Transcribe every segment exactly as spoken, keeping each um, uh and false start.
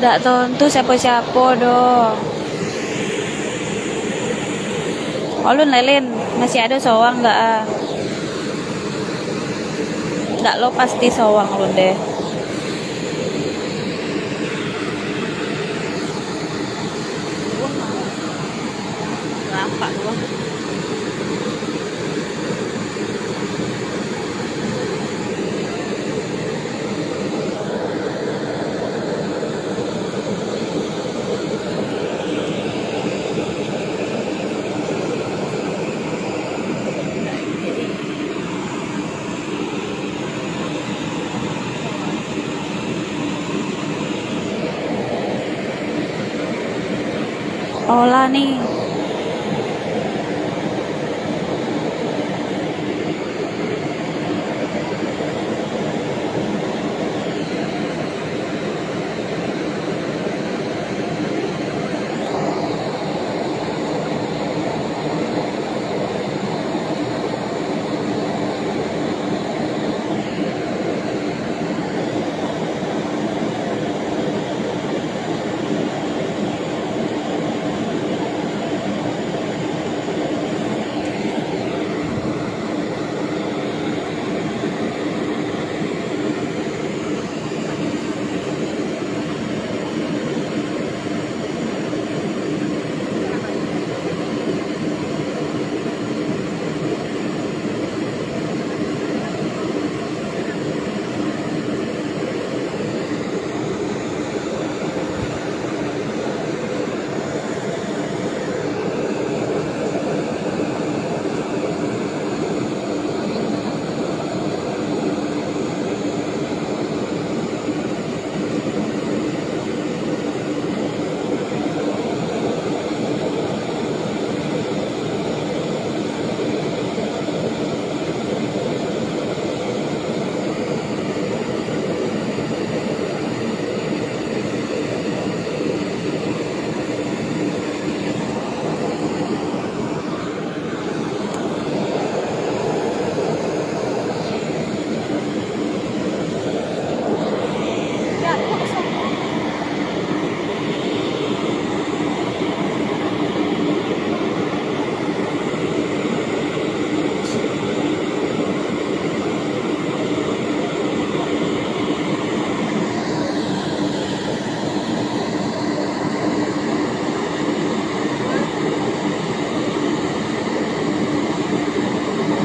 Dak tontu siapo-siapo doh. Alun lelen, masih ado sorang dak ah. Dak lo pasti sorang alun deh. Olah ni.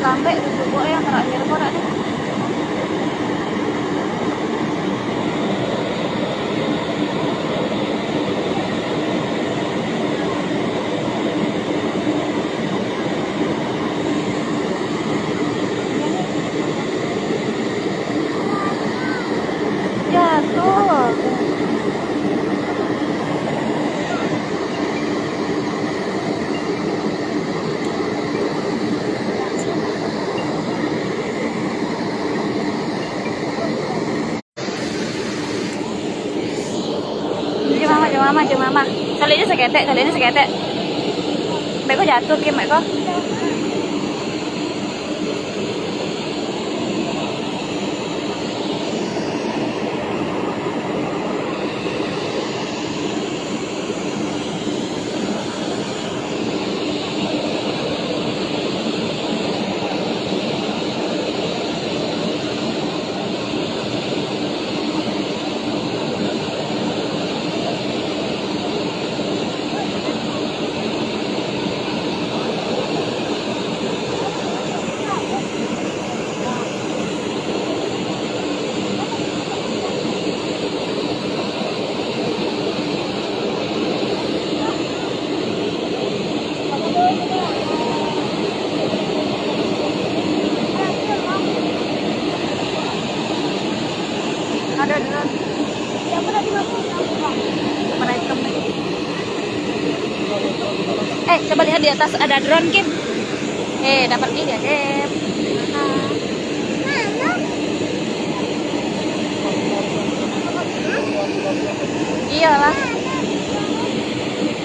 Lambek tu, cubo yang terakhir ko dak tu. Jatuh. Jauah mama, jauah mama, jauah mama. Caliak nyo saketek, caliak nyo saketek. Beko jatuah, Kim, beko. Ado drone. Merekam. Eh, coba lihat di atas, ada drone, Kim. Eh, dapat nih dia, Kim. Iyalah.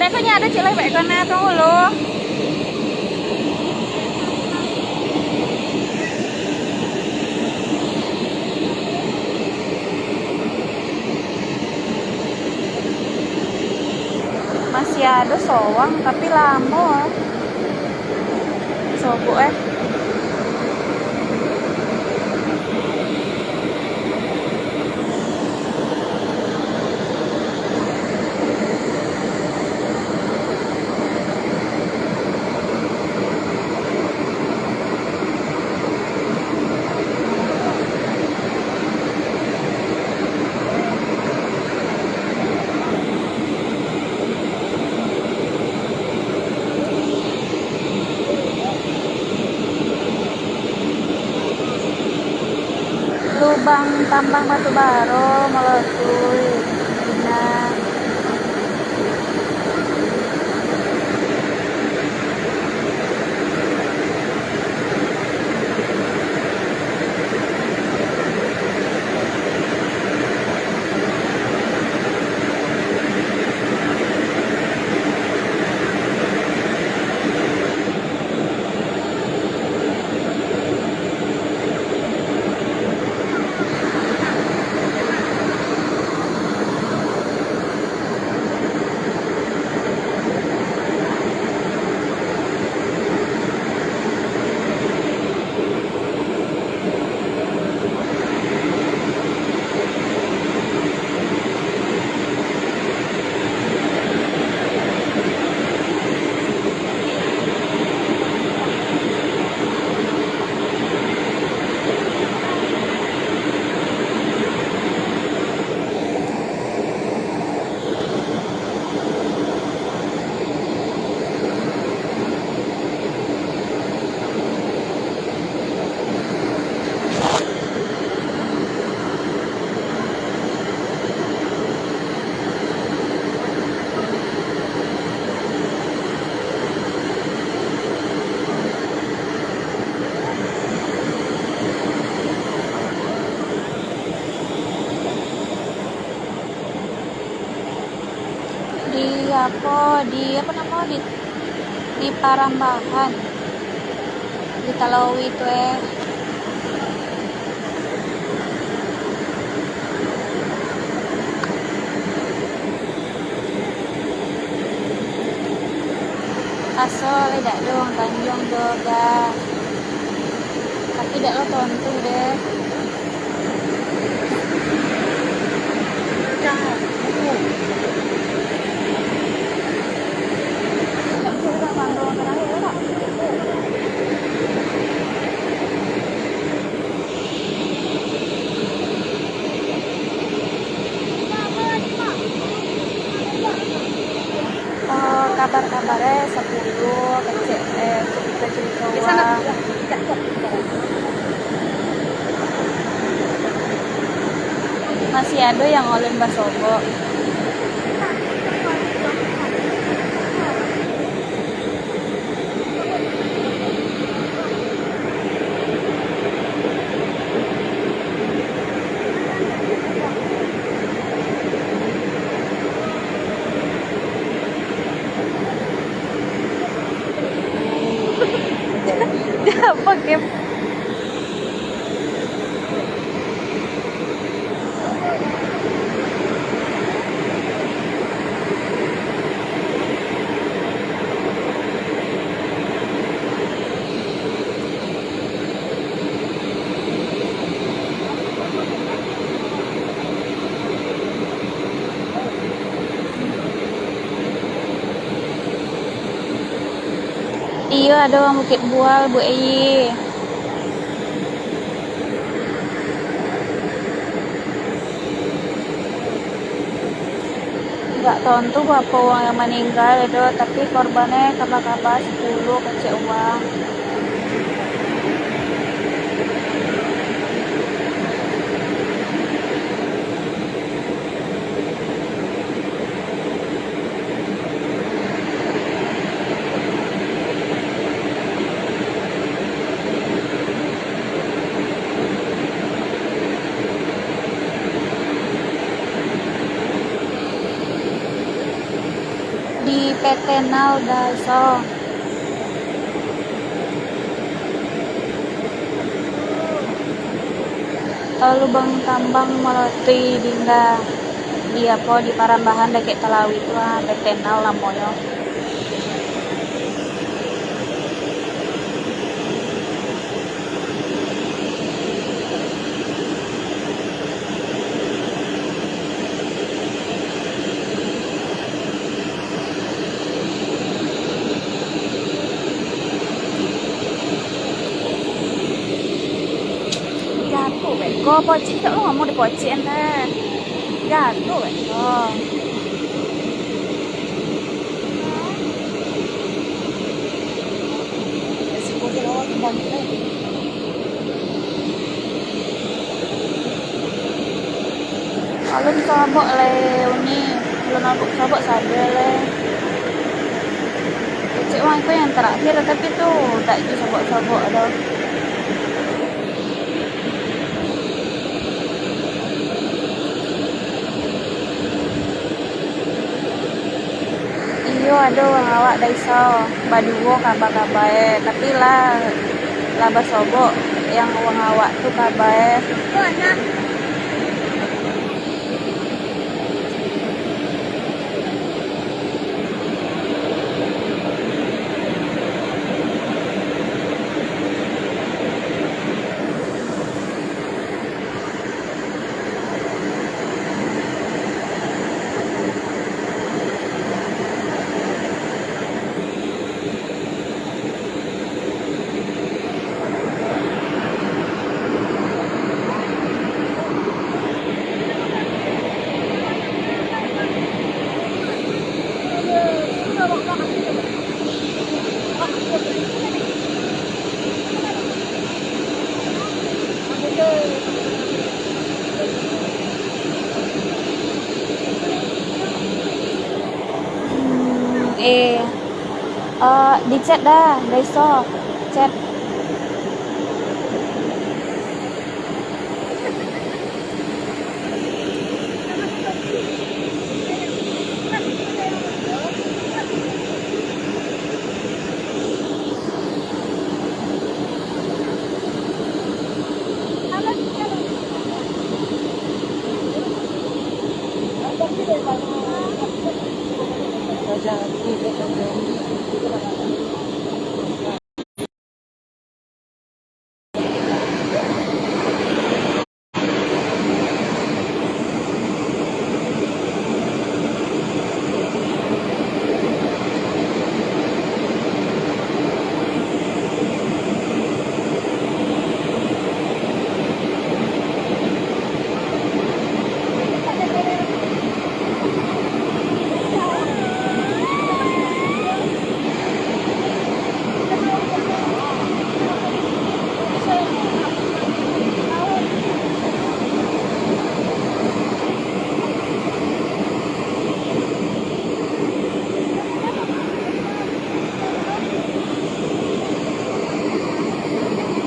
Rekonya ada, Cik, lah, baik kena tunggu lo. Masih ado sowang, tapi lamo. Sobok, eh. Lubang tambang batu baro, Malotui, Bina. Di apo, di apo namo, di, di Parambahan, di Talawi tu, eh. Raso lai dak doh, tanjuang doh, ga. Tapi dak lo tontu deh. Oh, kabar-kabar, eh, sapuluah, kecek, eh, cerita-cerita urang. Masih ado yang ulun basobok. Apa, Kep? Iyo, ado urang Bukik Bual, Bu Eyi. Indak tontu barapo urang yang maninggal do, tapi korbannyo kaba-kaba sapuluah kecek urang. Di P T Nal Daiso. Tau Lubang Tambang Malotui Dingga. Di apo, di Parambahan dakek Talawi tu, ah, P T Nau namonyo. Jatuah beko, pocik dak lamo dipocik ente. Jatuah beko. Alun sobok lai uni, alun sobok, sobok sajo lai. Kecek wang iko yang terakhir, tapi tu dak ju sobok-sobok doh. Iyo, ado wang awak Daiso, baduo kaba-kaba e, tapi lah, lah basobok, yang wang awak tu kaba e. Hmm, eh, eh, di chat dah, Daiso. Chat.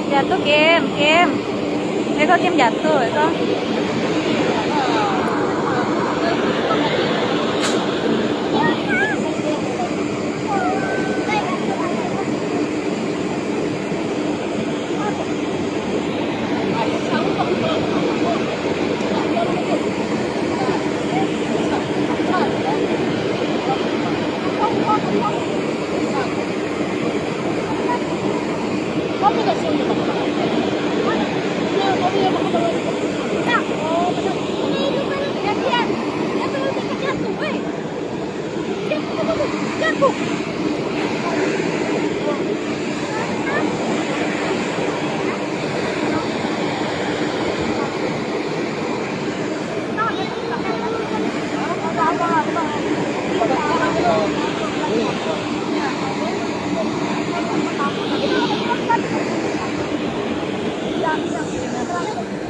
Jatuh, Kim, Kim. Eko, Kim, jatuh, Eko.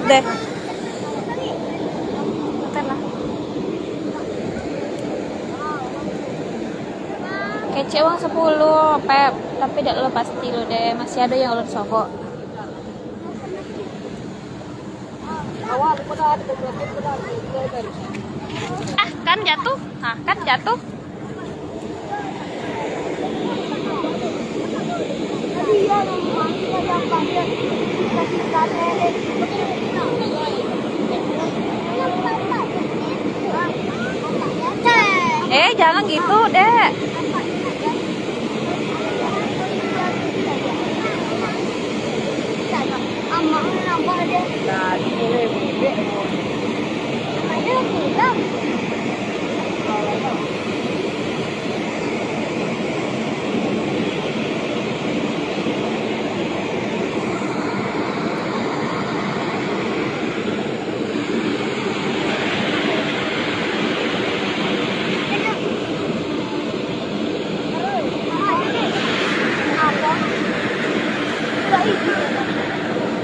Deh. Makan lah. Kecek uang sapuluh, Pep. Tapi dak lo pasti lo deh. Masih ado yang ulun sobok. Ah, kan jatuh. Ah, kan jatuh. Jangan gitu, Dek.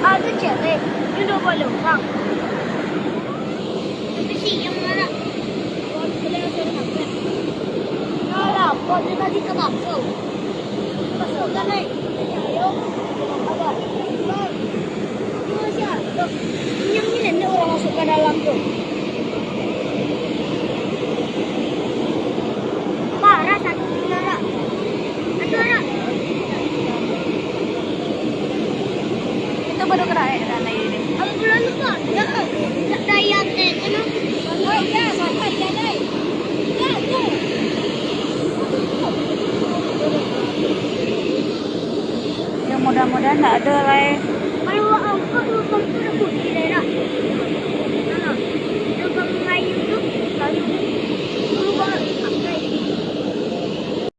Ado cewek, dia udah boleh orang. Tapi si yang mana? Alah, kok dia tadi ke kampung? Masukkan, eh. Ayo. Apa? Ini masih ada. Yang ini ndak orang masuk ke dalam tu. Parah satu tinggal, Rak. Satu, Rak. Itu baru kena air dan air ini. Kalau bulan tu kan, ya, tak daya teh, kan? Oh, iya, santai, santai. Iya, iya. Ya, mudah-mudahan ndak ada lah, eh. Kalau angkot, lubang tu dah putih, Rak.